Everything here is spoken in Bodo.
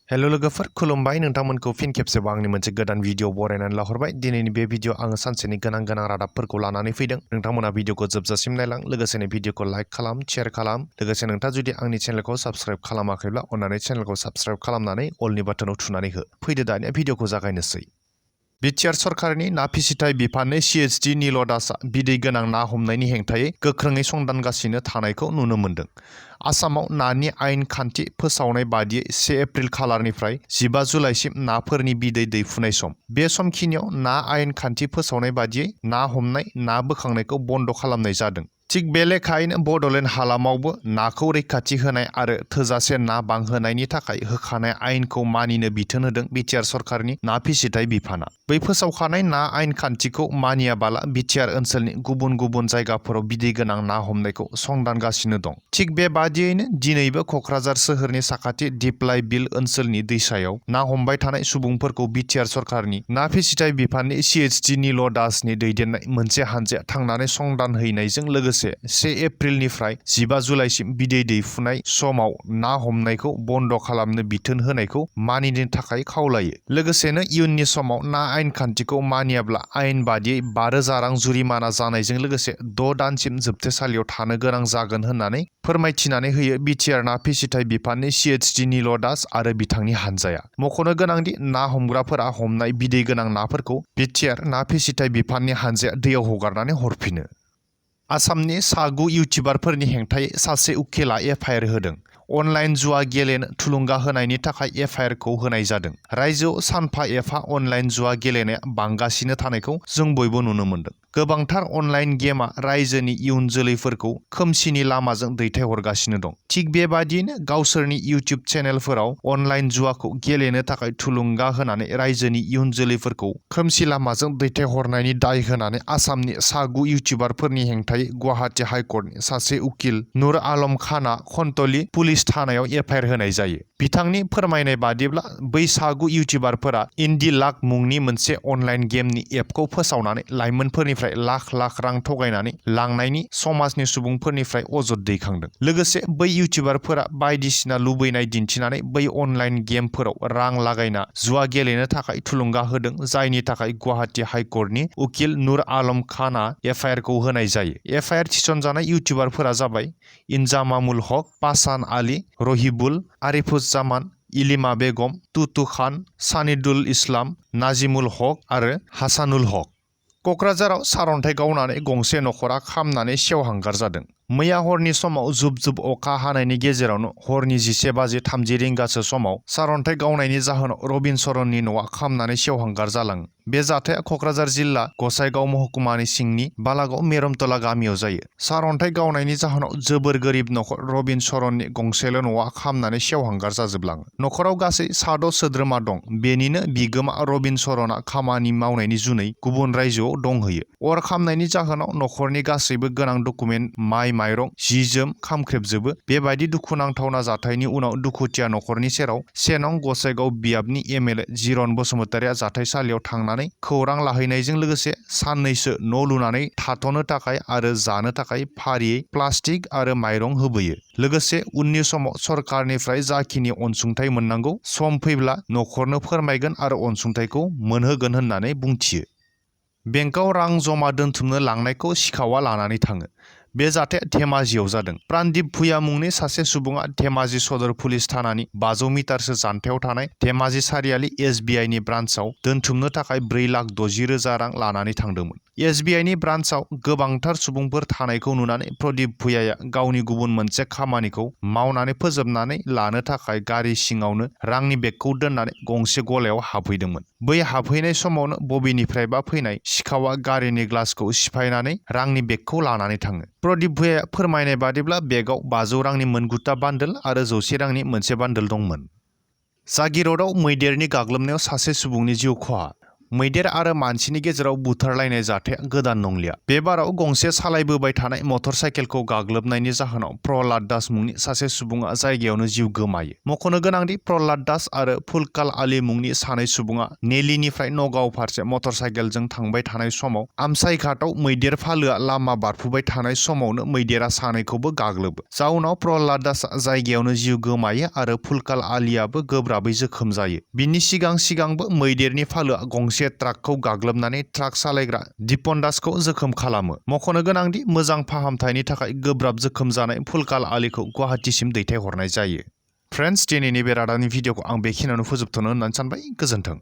हेलो लोगोफोर खुलुमबाय नोंथांमोनखौ फिन खेबसेबाव आंनि मोनसे गोदान भिडिअ बरायनानै लाहरबाय। दिनैनि बे भिडिअ आङो सानसेनि गोनां रादाबफोरखौ लानानै फैदों। नोंथांमोना भिडिअखौ जोबजासिम नायलां, लोगोसेनो भिडिअखौ लाइक खालाम, शेयार खालाम। लोगोसे नोंथाङा जुदि आंनि चेनेलखौ साबस्क्राइब खालामाखैब्ला अन्नानै चेनेलखौ साबस्क्राइब खालामनानै अलनि बाटोनाव थुनानै हो। फैदो दानिया भिडिअखौ जागायनोसै। बिटिआर सरकारनि ना फिसिथाय बिफाननि सिएचडि नील दासआ बिदै गोनां ना हमनायनि हेंथायै गोख्रोङै संदानगासिनो थानायखौ नुनो मोन्दों। आसामाव नानि आयेन खान्थि फोसावनाय बादियै 1 एप्रिल खालारनिफ्राय 15 जुलाइसिम नाफोरनि बिदै दैफुनाय सम। बे समखिनियाव ना आयेन खान्थि फोसावनाय बादियै ना हमनाय, ना बोखांनायखौ बन्द' खालामनाय जादों। थिग बे लेखायैनो बड'लेण्ड हालामावबो नाखौ रैखाथि होनाय आरो थोजासे ना बांहोनायनि थाखाय होखानाय आयेनखौ मानिनो बिथोन होदों बिटिआर सरकारनि ना फिसिथाय बिफाना। बै फोसावखानाय ना आयेन खान्थिखौ मानियाबाला बिटिआर ओनसोलनि गुबुन गुबुन जायगाफोराव बिदै गोनां ना हमनायखौ संदानगासिनो दं। थिग बेबादियैनो दिनैबो क'क्राझार सोहोरनि साखाथि दिप्लाय बिल ओनसोलनि दैसायाव ना हमबाय थानाय सुबुंफोरखौ बिटिआर सरकारनि ना फिसिथाय बिफाननि सिएचडि नील दासनि दैदेननाय मोनसे हानजाया थांनानै संदानहैनायजों लोगोसे 1 एप्रिलनिफ्राय 15 जुलाइसिम बिदै दैफुनाय समाव ना हमनायखौ बन्द' खालामनो बिथोन होनायखौ मानिनो थाखाय खावलायो। लोगोसेनो इयुननि समाव ना आयेन खान्थिखौ मानियाब्ला आयेन बादियै 5,000 रां जुरिमाना जानायजों लोगोसे 6 दानसिम जोबथेसालियाव थानो गोनां जागोन होननानै फोरमायथिनानै होयो बिटिआर ना फिसिथाय बिफाननि सिएचडि नील दास आरो बिथांनि हानजाया। मख'नो गोनांदि ना हमग्राफोरा हमनाय बिदै गोनां नाफोरखौ बिटिआर ना फिसिथाय बिफाननि हानजाया दैयाव हगारनानै हरफिनो। आसामनि सा 9 इउटिउबारफोरनि हेंथायै सासे उखिला एफआइआर होदों। अनलाइन जुवा गेलेनो थुलुंगा होनायनि थाखाय एफआइआरखौ होनाय जादों। रायजोआव सानफा एफा अनलाइन जुवा गेलेनाया बांगासिनो थानायखौ जों बयबो नुनो मोन्दों। गोबांथार अनलाइन गेमआ रायजोनि इयुन जोलैफोरखौ खोमसिनि लामाजों दैथायहरगासिनो दं। थिग बेबादियैनो गावसोरनि इउटिउब चेनेलफोराव अनलाइन जुवाखौ गेलेनो थाखाय थुलुंगा होनानै रायजोनि इयुन जोलैफोरखौ खोमसि लामाजों दैथायहरनायनि दाय होनानै आसामनि सा 9 इउटिउबारफोरनि हेंथायै गुवाहाटि हाइकर्टनि सासे उकिल नुर आलम खानआ खन्थलि पुलिस थानायाव एफआइआर होनाय जायो। बिथांनि फोरमायनाय बादिब्ला बै सा 9 इउटिउबारफोरा इन्दि लाक मुंनि मोनसे अनलाइन गेमनि एपखौ फोसावनानै लाइमोनफोरनिफ्राय लाख रां थगायनानै लांनायनि समाजनि सुबुंफोरनिफ्राय अजद दैखांदों। लोगोसे बै इउटिउबारफोरा बायदिसिना लुबैनाय दिन्थिनानै बै अनलाइन गेमफोराव रां लागायना जुवा गेलेनो थाखाय थुलुंगा होदों, जायनि थाखाय गुवाहाटि हाइकर्टनि उकिल नुर आलम खानआ एफआइआरखौ होनाय जायो। एफआइआर थिसनजानाय इउटिउबारफोरा जाबाय इनजामामुल हक, पासान आली, रहिबुल, आरिफुज्जामान, इलिमा बेगम, तुतु खान, सानिदुल इस्लाम, नाजिमुल हक आरो हासानुल हक। क'क्राझाराव सारअन्थाइ गावनानै गंसे नखरा खामनानै सेवहांगार जादों। मैया हरनि समाव जुब अखा हानायनि गेजेरावनो हरनि 11:30 रिंगासो समाव सारअन्थाइ गावनायनि जाहोनाव रबिन सरननि न'आ खामनानै सेवहांगार जालाङो। बे जाथाया क'क्राझार जिल्ला गसाइगाव महकुमानि सिंनि बालागाव मेरमतला गामियाव जायो। सारअन्थाइ गावनायनि जाहोनाव जोबोर गोरिब नखर रबिन सरननि गंसेल' न'आ खामनानै सेवहांगार जाजोबलाङो। नखराव गासै 6 सोद्रोमा दं। बेनिनो बिगोमा रबिन सरनआ खामानि मावनायनि जुनै गुबुन रायजोआव दंहैयो। अर खामनायनि जाहोनाव नखरनि गासैबो गोनां डकुमेन्ट, माइरं, जि-जोम खामख्रेबजोबो। बेबायदि दुखुनांथावना जाथायनि उनाव दुखुथिया नखरनि सेराव 1 नं गसाइगाव बियाबनि एमएलए जिरन बसुमतारिया जाथाइसालियाव थांनानै खौरां लाहैनायजों लोगोसे साननैसो न' लुनानै थाथ'नो थाखाय आरो जानो थाखाय फारियै प्लास्टिक आरो माइरं होबोयो। लोगोसे उननि समाव सरकारनिफ्राय जाखिनि अनसुंथाइ मोननांगौ सम फैब्ला नखरनो फोरमायगोन आरो अनसुंथाइखौ मोनहोगोन होननानै बुंथियो। बेंकआव रां जमा दोनथुमनो लांनायखौ सिखावआ लानानै थाङो। बे जाथाया धेमाजियाव जादों। प्रानदीप भुया मुंनि सासे सुबुङा धेमाजि सदर पुलिस थानानि 500 मिटारसो जानथायाव थानाय धेमाजि सारियालि एसबिआइनि ब्रान्चआव दोनथुमनो थाखाय 4,60,000 रां लानानै थांदोंमोन। एसबिआइनि ब्रान्चआव गोबांथार सुबुंफोर थानायखौ नुनानै प्रदीप भुयाया गावनि गुबुन मोनसे खामानिखौ मावनानै फोजोबनानै लानो थाखाय गारि सिङावनो रांनि बेगखौ दोननानै गंसे गलायाव हाबहैदोंमोन। बै हाबहैनाय समावनो बबेनिफ्रायबा फैनाय सिखावआ गारिनि ग्लासखौ सिफायनानै रांनि बेगखौ लानानै थाङो। प्रदीप भुयाया फोरमायनाय बादिब्ला बेगआव 500 रांनि मोनगुता बान्डोल आरो 100 रांनि मोनसे बान्डोल दंमोन। जागिरदआव मैदेरनि गाग्लोबनायाव सासे सुबुंनि जिउ खहा। मैदेर आरो मानसिनि गेजेराव बुथारलायनाय जाथाया गोदान नंलिया। बे बाराव गंसे सालायबोबाय थानाय मटर साइकेलखौ गाग्लोबनायनि जाहोनाव प्रहलाद दास मुंनि सासे सुबुङा जायगायावनो जिउ गोमायो। मख'नो गोनांदि प्रहलाद दास आरो फुलकाल आली मुंनि सानै सुबुङा नेलीनिफ्राय नगाव फारसे मटर साइकेलजों थांबाय थानाय समाव आमसाइघाटआव मैदेर फालोआ लामा बारफुबाय थानाय समावनो मैदेरा सानैखौबो गाग्लोबो। जाउनाव प्रहलाद दासआ जायगायावनो जिउ गोमायो आरो फुलकाल आलीयाबो गोब्राबै जोखोम जायो। बिनि सिगांबो मैदेरनि फालोआ गंसे ट्राकखौ गाग्लोबनानै ट्राक सालायग्रा दिपन दासखौ जोखोम खालामो। मख'नो गोनांदि मोजां फाहामथायनि थाखाय गोब्राब जोखोम जानाय फुलकाल आलीखौ गुवाहाटीसिम दैथायहरनाय जायो। फ्रेन्ड्स, दिनैनि बे रादाबनि भिडिअखौ आं बेखिनियावनो फोजोबथ'नो होननानै सानबाय। गोजोन्थों।